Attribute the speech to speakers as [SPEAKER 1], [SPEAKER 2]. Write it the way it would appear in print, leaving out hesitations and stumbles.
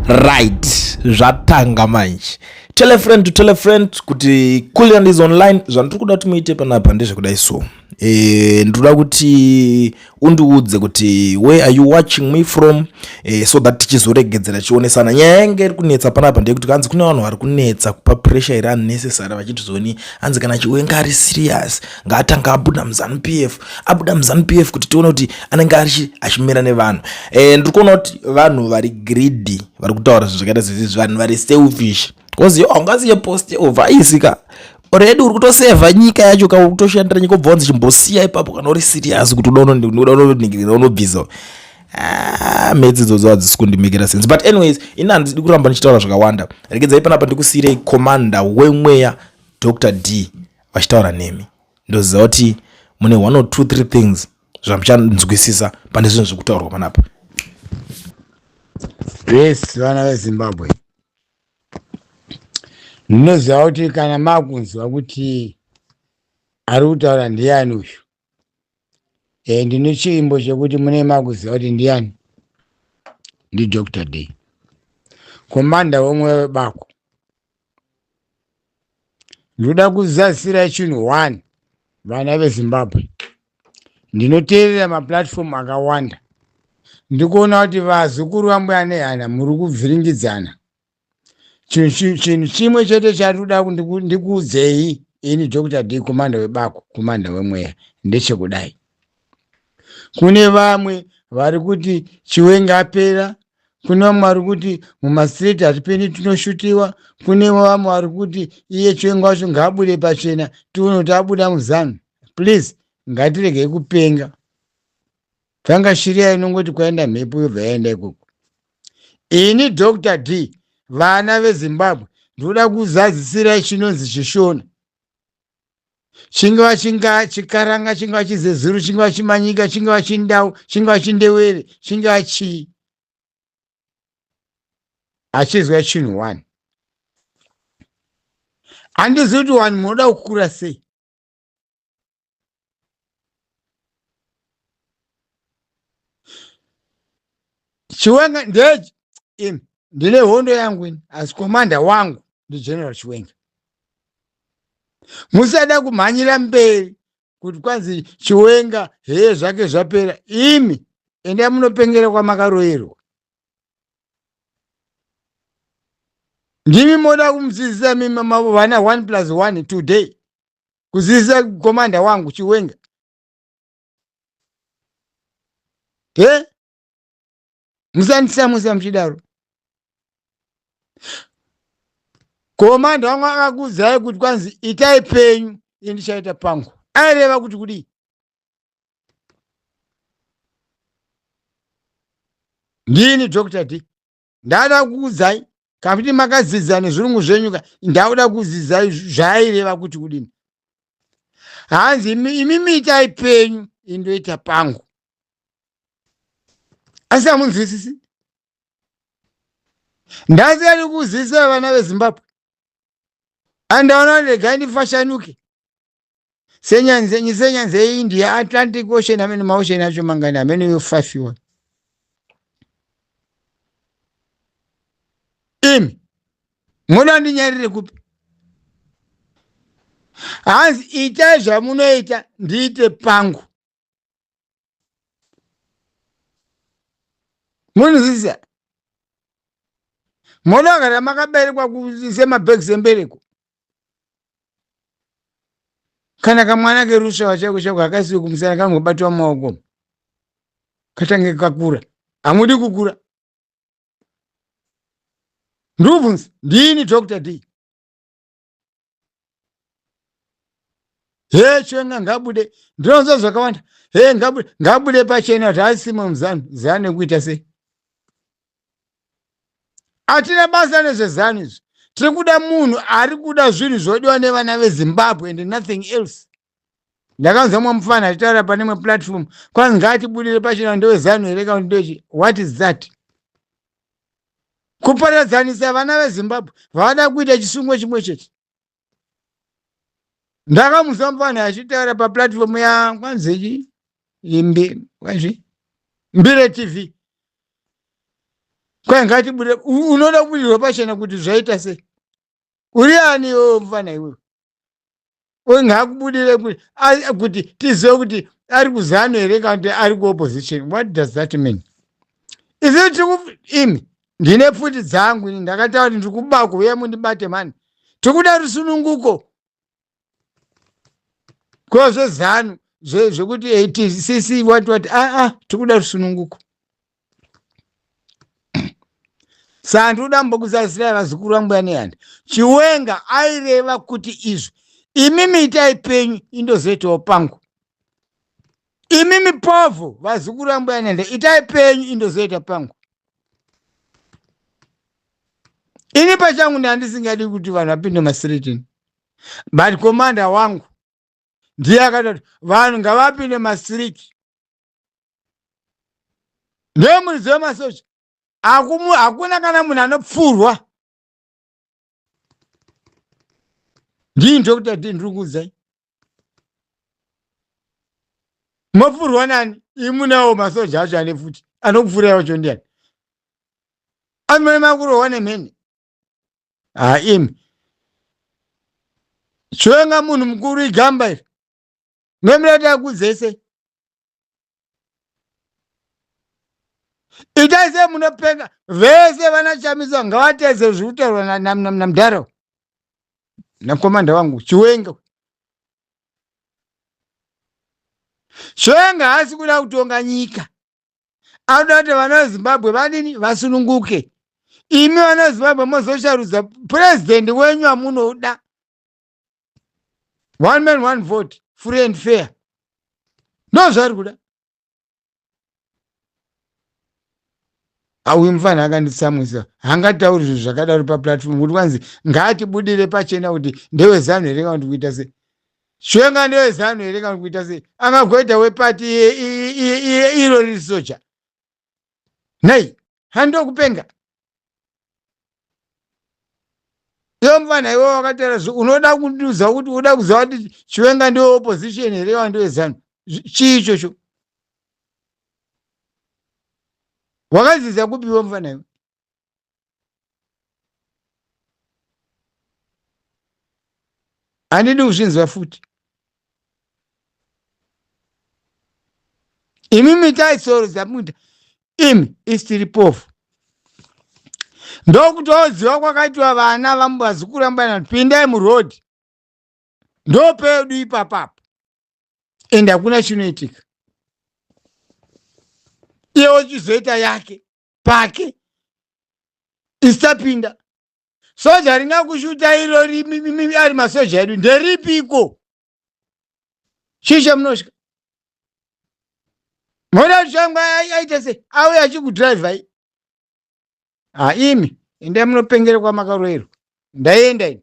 [SPEAKER 1] Right, zvatanga manje. Tell a friend to tell a friend kuti Kulliant is online. Zvandiri kuda kuti muite panapa ndezvekudai so. Ndinoda kuti undiudze kuti where are you watching me from, so that tichizoregedzera chionesana. Nyaya yange iri kunetsa panapa ndeyekuti kanzi kune vanhu vari kunetsa kupa pressure iri unnecessary, vachiti zoni hanzi kana Chiwenga ari serious ngaatanga abuda muZanu PF, abuda muZanu PF kuti tione kuti anenge ari achimira nevanhu. Ndiri kuona kuti vanhu vari greedy vari kutaura zvinhu zvakaita sezvizvi, vanhu vari selfish, because yo haungasiye post yeovaisika already uri kutosevha nyika yacho ka, uri kutoshandira nyika, ubva wanzi chimbosiya ipapo kana uri serious kuti uda unoningirira unobvisa. Ah, maths idzodzo hadzisi kundimekera sense, but anyways, ini handidi kuramba ndichitaura zvakawanda. Regedzai panapa ndikusiyirei commander wemweya Dr D vachitaura nemi. Ndoziva kuti mune 1 or 2 3 things zvamuchanzwisisa pane zvinhu zviri kutaurwa panapa.
[SPEAKER 2] Yes, vana veZimbabwe, ndinoziva kuti kana makunzwa kuti ari kutaura ndiani uyu, ndine chiimbo chekuti mune makuziva kuti ndiani. NdiDr D, commander womwe webako. Ndoda kuzadzisira chinhu one, vana veZimbabwe. Ndinoteerera maplatform akawanda, ndikuona kuti vazukuru vambuya nehana muri kubviringidzana. Chinhu chimwe chete chatinoda ndikuudzei ini Dr D, commander webako, commander wemweya, ndechekudai: kune vamwe vari kuti Chiwenga apera, kune vamwe vari kuti mumastreet hatipindi tinoshutiwa, kune vamwe vari kuti iye Chiwenga wacho ngaabude pachena tione kuti abuda muZanu. Please, ngatiregei kupenga. Tanga shiriya inongoti kwaenda mhepo yobva yaenda ikoko. Ini Dr D, vana veZimbabwe, ndoda kuzadzisirai chinonzi chiShona, chingava chinga chiKaranga, chingava chiZezuru, chingava chiManyika, chingava chiNdau, chingava chiNdewere, chingava chii, achizwa chinhu one. Handizivi kuti vanhu munoda kukura sei. Chiwenga nde ini ndine hondo yangu ini, asi commander wangu ndiGeneral Chiwenga. Musada kumhanyira mberi kuti kwanzi Chiwenga heye zvake zvapera. Imi endai munopengera kwamakaroyerwa. Ndimi moda kumudzidzisa mimi mavo vana 1 plus 1 today kuzidzisa commander wangu Chiwenga? He, musandisamusa muchidaro. Commander wangu akakuudzai kuti kwanzi itai penyu, ini ndichaita pangu, aireva kuti kudii? Ndini Dr D, ndada kuudzai kakuti makadzidza nezvirungu zvenyu ka, ndauda kudzidzai zvaaireva kuti kudini. Hanzi imimi itai penyu, indoita pangu. Asi hamunzwisisi. Ndasiyani kuzivisa vana veZimbabwe, andaona regai ndifashanuke senyanze senyanze yeIndia, Atlantic Ocean, amene maocean acho mangani amene yofafiwa. Imi munoda ndinyarire kupi? Hanzi itai zvamunoita, ndiite pangu. Munozvizisa munogara makaberekwa semabhegi embereko, kana kamwana kerusvava chaiko chaiko hakaisiwe kumusana, kangobatwa mumaoko katange kakura. Hamudi kukura. Ndubvunzi, ndini Dr D. He, Chiwenga ngabude, ndinonzwa zvakawanda. He, ngabude, ngabude pachena kuti asimo muZanu. Zanu yekuita sei? Hatina basa nezveZanu izvi. Tiri kuda munhu ari kuda zvinhu zvodiwa nevana veZimbabwe and nothing else. Ndakanzwa mumwe mufana achitaura pane imwe platform, kwanzi ngaatibudire pachena ndeweZanu here kana ndechi. What is that? Kuparadzanisa vana veZimbabwe vada kuita chisungo chimwe chete. Ndakamuza mufana achitaura paplatform ya kwanzi imbi kwanzi Mbire TV. Kwai ngatibude, unoda kubudirwa pachena kuti zvaita sei? Uri ani iwewe mfana iwewe? Ngakubudire kuti tizive kuti ari kuzanu here kana kuti ari kuopposition. What does that mean? Isu tiri imi ndine pfuti dzangu ini ndakataura kuti ndiri kubako uya mundibate mani. Tiri kuda rusununguko. Ko zvezanu zvekuti ATCC what what ah ah tiri kuda rusununguko. Saka ndinoda mbokuzasirai vazukuru vangu yanehanda. Chiwenga aireva kuti izvi imimi itai penyu indozoitawo pangu. Imimi povho vazukuru vangu yanehanda itai penyu indozoita pangu. Ini pachangu ndandisingadi kuti vanhu vapinde masiritini. But commander wangu ndiye akatoti vanhu ngavapinde masiriki. Ndiye muridzi wemasoja. Hakuna kana munhu anopfurwa. Ndii Dr. D ndiri kuudzai. Mopfurwa nani? Imunawo masoja acho ane pfuti. Anokupfurai wacho ndiani? Amene makurohwa nemheni. Ha imi. Chiwenga munhu mukuru igamba iri. Ndomuda akuudzei sei? Itai sei munopenga vese vanachamisa ngavatedze zviri kutaurwa namudhara nakomanda wangu Chiwenga. Chiwenga haasi kuda kutonga nyika, anoda kuti vana veZimbabwe vadini vasununguke. Imi vana veZimbabwe mozosharudza purezidendi wenyu amunoda. One man one vote, free and fair, ndozvaari kuda. Auyu mufana akanditsamwisa, haangatauri zvinhu zvakadaro paplatform kuti kwanzi ngaatibudire pachena kuti ndewezanu here kana kuti kuita sei. Chiwenga ndewezanu here kana kuita sei? Angagoita wepati iro riri soja nei? Handokupenga iwe mufana iwe wakataura zve unoda kundiudza kuti uda kuziva kuti Chiwenga ndiwe opposition here kana ndiwe zanu? Chii ichocho? Wakadzidza kupi iwe mufana iwe? Handidi kuzvinzwa futi. Imi mitai tsoro dzamuita imi isitiri pofu. Ndokutoziva kwakaitwa vana vazukuru vambana pindai murodhi ndopedu ipapapo ende hakuna chinoitika. Iye ochizoita yake pake isapinda soja ringakushuta iro ari masoja edu nderipiko? Chii chamunosvika moda kuti changu aite sei? Auye achikudhiraivhai? Haimi endai munopengere kwamakaroerwa. Ndaenda ini.